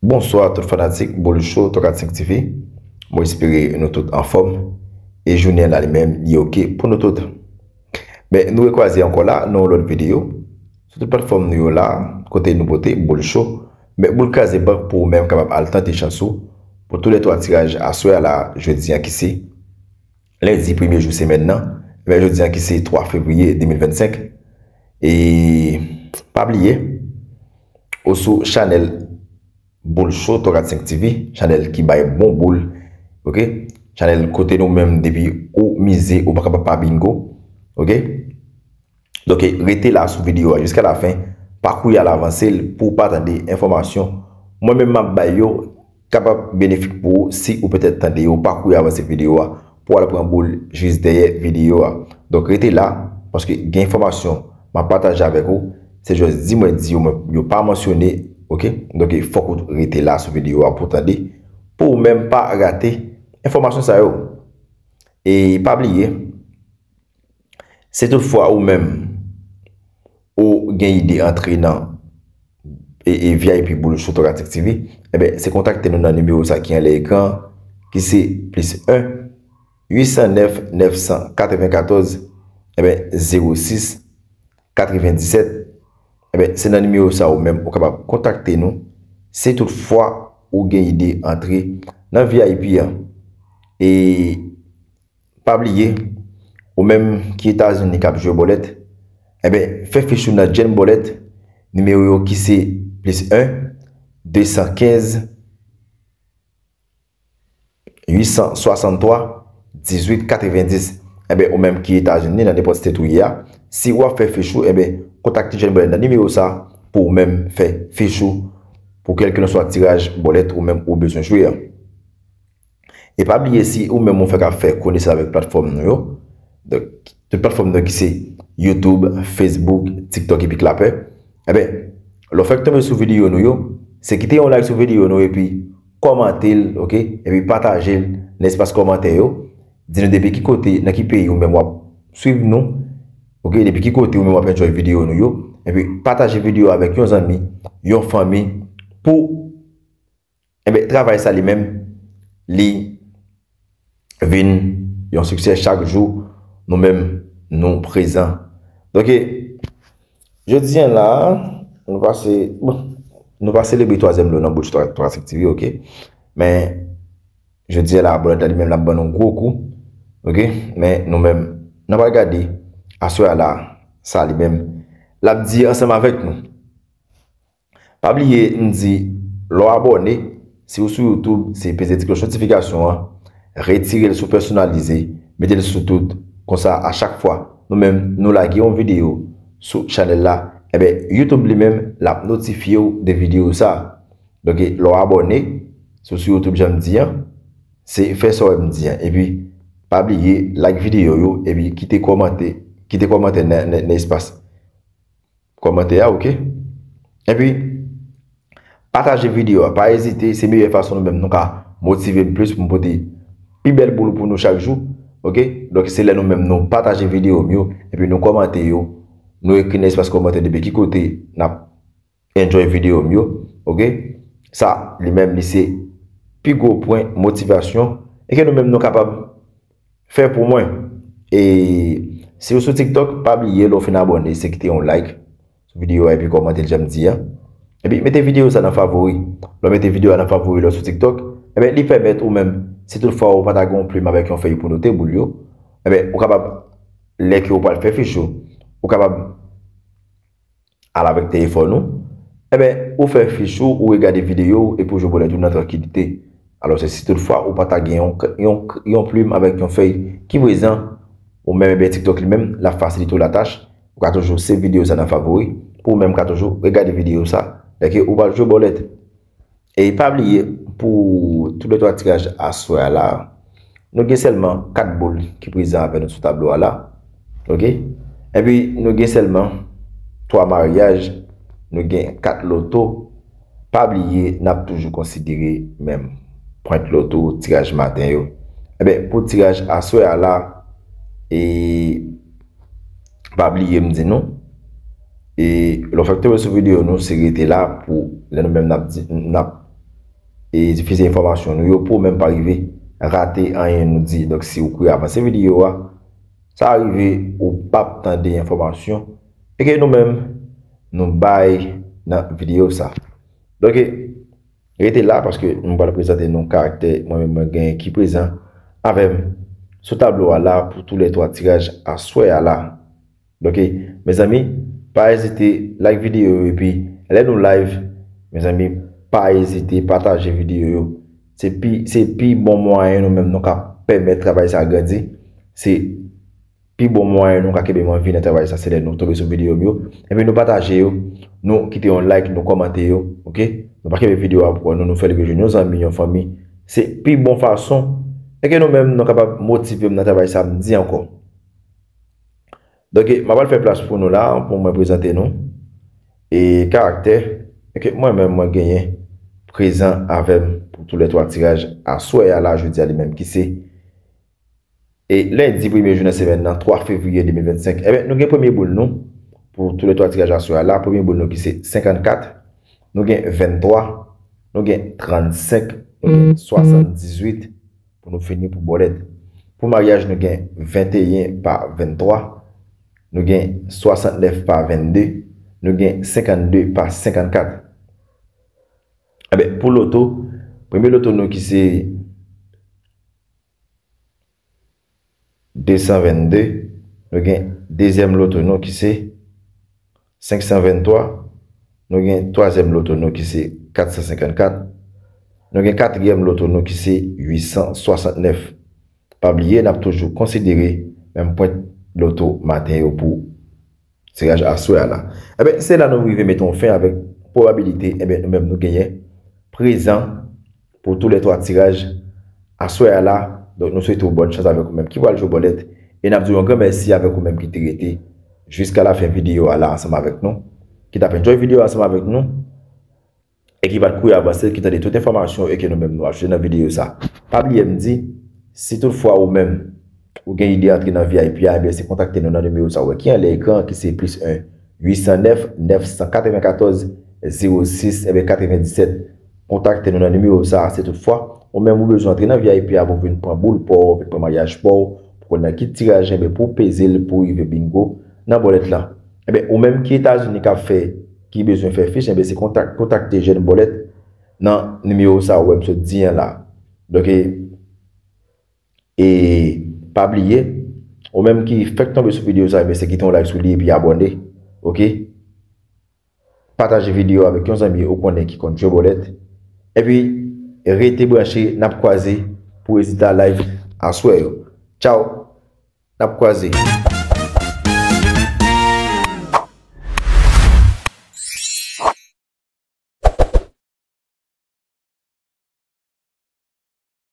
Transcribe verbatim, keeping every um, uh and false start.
Bonswa tout fanatik Boul Cho twa kat senk TV. Mwen espere nou tout anfòm e jounen an la li menm li oke pou nou tout. Men nou rekwaze ankò la nan yon lòt videyo sou tout platfòm nou yo la, kote nou pote Boul Cho, men boul kraze bank pou ou menm kapab al tante chans ou pou tou lè twa tiraj aswè a la, jodi an ki se lendi premye jou semèn nan, men jodi an ki se twa fevriye de mil vennsenk. E pa bliye, ou sou chanèl Boul Cho twa kat senk TV, chanèl ki bay bon boul, oke? Chanèl kote nou menm depi ou mize, ou pa kapab pa bingo, oke? Donk, rete la sou videyo a jiska lafen, pa kouri al avanse l pou w pa tande enfòmasyon mwen menm m ap bay yo, kapab benefik pou ou si ou petèt tande yo, pa kouri avanse videyo a pou w al pran boul jis dèyè videyo a. Donk, rete la, paske gen enfòmasyon m ap pataje avèk ou, se jis di mwen di yo, mwen, yo pa mansyone, oke? Donk, fòk ou rete la sou videyo a pou w tande, pou ou menm pa rate enfòmasyon sa yo. E pa bliye, si toutfwa ou menm ou gen ide antre nan e, e VIP Boul Cho twa kat senk TV, enben, se kontakte nou nan nimewo sa ki anlè ekran an, ki se plis en, uit san nèf, nèf san katrevenkatòz, enben, zewo sis, katrevendisèt. Enben, se nan nimewo sa ou menm ou kapab kontakte nou, si toutfwa ou gen ide antre nan VIP an. E pa bliye, ou menm ki Etazini k ap jwe bòlèt, enben, fè fich ou nan Jane Bòlèt, nimewo yo ki se plis en, de san kenz, uit san swasanntwa, dizuit katrevendis. Enben, ou menm ki Etazini, nan nenpòt state ou ye a, si w ap fè fich ou, enben, kontakte Jane Bòlèt nan nimewo sa pou ou menm fè fich ou pou kèlkelanswa tiraj bòlèt ou menm ou bezwen jwe a. E pa bliye, si ou menm ou fèk ap fè konesans avèk platfòm nou yo, donk, tout platfòm nou yo ki se YouTube, Facebook, TikTok epi Clapper, enben, lè w fèk tonbe sou videyo nou yo, se kite yon like sou videyo nou epi kòmante l, oke? Epi pataje l nan espas kòmantè yo. Di nou depi ki kote, nan ki peyi ou menm w ap swiv nou, oke? Depi ki kote ou menm w ap enjoy videyo nou yo. Epi pataje videyo a avèk yon zanmi, yon fanmi, pou Enben, travay sa li menm, li vin yon siksè chak jou, nou menm, nou prezan. Donk, jodi an la, nou pase, bon, nou pa selebre twazyèm lo nan Boul Cho twa kat senk TV, oke? Men, jodi an la, bòlèt la li menm, l ap ban nou gwo kou, oke? Men, nou menm, n ap al gade, aswè a la, sa li menm, l ap di ansanm avèk nou. Pa bliye, m di, lè w abòne, si w sou YouTube, se peze ti klòch notifikasyon an, retire l sou pèsonalize, mete l sou tout, konsa a chak fwa nou menm nou lage yon videyo sou chanèl la, enben, YouTube li menm, l ap notifye w de videyo sa. Donk, lè w abòne, si w sou YouTube jan m di an, se fè sa w wè m di an. Epi, pa bliye, like videyo yo, epi kite kòmantè, kite kòmantè nan, nan, nan espas kòmantè a, oke? Epi, pataje videyo a, pa ezite, se meyè fason nou menm nou ka motive m plis pou m pote pi bèl boul pou nou chak jou, oke? Donk, se lè nou menm nou pataje videyo m yo, epi nou kòmante yo, nou ekri nan espas kòmantè depi ki kote n ap enjoy videyo m yo, oke? Sa, li menm, li se pi gwo pwen motivasyon, e ke nou menm nou kapab fè pou mwen. E si w sou TikTok, pa bliye, lè w fin abòne, se kite yon like sou videyo a epi kòmante l jan m di an. Epi mete videyo sa nan favori. Lè w mete videyo a nan favori lè w sou TikTok, enben, li pèmèt ou menm, si tout fwa ou pa ta gen yon plim avèk yon fèy pou note boul yo, enben, ou kapab, lè ke ou pral fè fich ou, ou kapab al avèk telefòn ou, enben, ou fè fich ou, ou regade videyo w epi w jwe bòlèt ou nan trankilite. Alò, se si tout fwa ou pa ta gen yon, yon, yon plim avèk yon fèy ki prezan, ou menm, enben, TikTok li menm, l ap fasilite w latach, ou ka toujou save videyo sa nan favori, pou ou menm ka toujou regade videyo sa, lè ke ou pral jwe bòlèt. E pa bliye, pou tou lè twa tiraj aswè a la, nou gen sèlman kat boul ki prezan avè nou sou tablo a la. Oke? Epi, nou gen sèlman twa maryaj, nou gen kat loto. Pa bliye, n ap toujou konsidere menm pwent loto, tiraj maten yo. Enben, pou tiraj aswè a la, e pa bliye m di nou, e lè w fèk tonbe sou videyo nou, se rete la pou lè nou menm n ap di, n ap e difize enfòmasyon nou yo pou w menm pa rive rate anyen nou di. Donk, si w kouye avanse videyo a, sa rive ou p ap tande enfòmasyon e ke nou menm nou bay nan videyo sa. Donk, rete la paske nou pral prezante nou karaktè mwen menm mwen genyen ki prezan avè m sou tablo a la pou tou lè twa tiraj aswè a la. Donk, mezanmi, pa ezite like videyo yo epi lè nou live, mezanmi, pa ezite pataje videyo yo. Se pi, se pi bon mwayen nou menm nou ka pèmèt travay sa grandi. Se pi bon mwayen nou ka kenbe m anvi nan travay sa, se lè nou tonbe sou videyo m yo. Epi nou pataje yo, nou kite yon like, nou kòmante yo, oke? Nou pa kenbe videyo a pou nou, nou fè l rive jwenn yon zanmi, yon fanmi. Se pi bon fason. E ke nou menm, nou kapab motive m nan travay sa, m di ankò. Donk, m ap al fè plas pou nou la, pou mwen prezante nou. E karaktè, e ke mwen menm, mwen genyen prezan avè m pou tou lè twa tiraj aswè a la, jodi a li menm ki se e lendi premye jou nan semèn nan, twa fevriye de mil vennsenk. Ebyen, nou gen premye boul nou pou tou lè twa tiraj aswè a la. Premye boul nou ki se senkannkat, nou gen venntwa, nou gen trannsenk, nou gen swasanndizuit pou nou fini pou bòlèt. Pou maryaj, nou gen venteyen pa venntwa, nou gen swasantnèf pa vennde, nou gen senkannde pa senkannkat. Ebyen, pou loto, premye loto nou ki se desanvennde, nou gen dezyèm loto nou ki se senksanvenntwa, nou gen twazyèm loto nou ki se katsansenkannkat, nou gen katriyèm loto nou ki se uitsanswasantnèf. Pa bliye, n ap toujou konsidere menm pwent loto maten yo pou tiraj aswè a la. Ebyen, se la nou rive mete yon fen avèk pwobabilite, ebyen, nou menm nou genyen prezan pou tou lè twa tiraj aswè a la. Donk, nou swete w bòn chans avèk ou menm ki pral jwe bòlèt. E n ap di w yon gran mèsi avèk ou menm ki te rete jiska lafen videyo a la ansanm avèk nou, ki t ap enjoy videyo a ansanm avèk nou, e ki pa t kouri avanse, ki tande tout enfòmasyon e ke nou menm nou achte nan videyo sa. Pa bliye m di, si toutfwa ou menm, ou gen ide antre nan V I P a, ebyen, se kontakte nou nan nimewo sa w wè ki anlè ekran an, ki se plis en, uitsannèf, nèfsankatrevennkatorz, zewo sis, ebyen, katrevendisèt. Kontakte nou nan nimewo sa a, si toutfwa ou menm ou bezwen antre nan V I P a pou vin pran boul pa w, vin pran maryaj pa w, pou konn nan ki tiraj, ebyen, pou w peze l, pou w rive bingo nan bòlèt lan. Ebyen, ou menm ki Etazini k ap fè, ki bezwen fè fich, ebyen, se kontak, kontakte Jèn Bòlèt nan nimewo sa a ou wè m sot di an la. Donk, e, e pa bliye, ou menm ki fèk tonbe sou videyo sa, ebyen, se kite yon like sou li epi abòne. Oke? Pataje videyo avèk yon zanmi ou konnen ki konn jwe bòlèt. Epi, rete branche, n ap kwaze pou rezilta live aswè yo. Tchaw, n ap kwaze.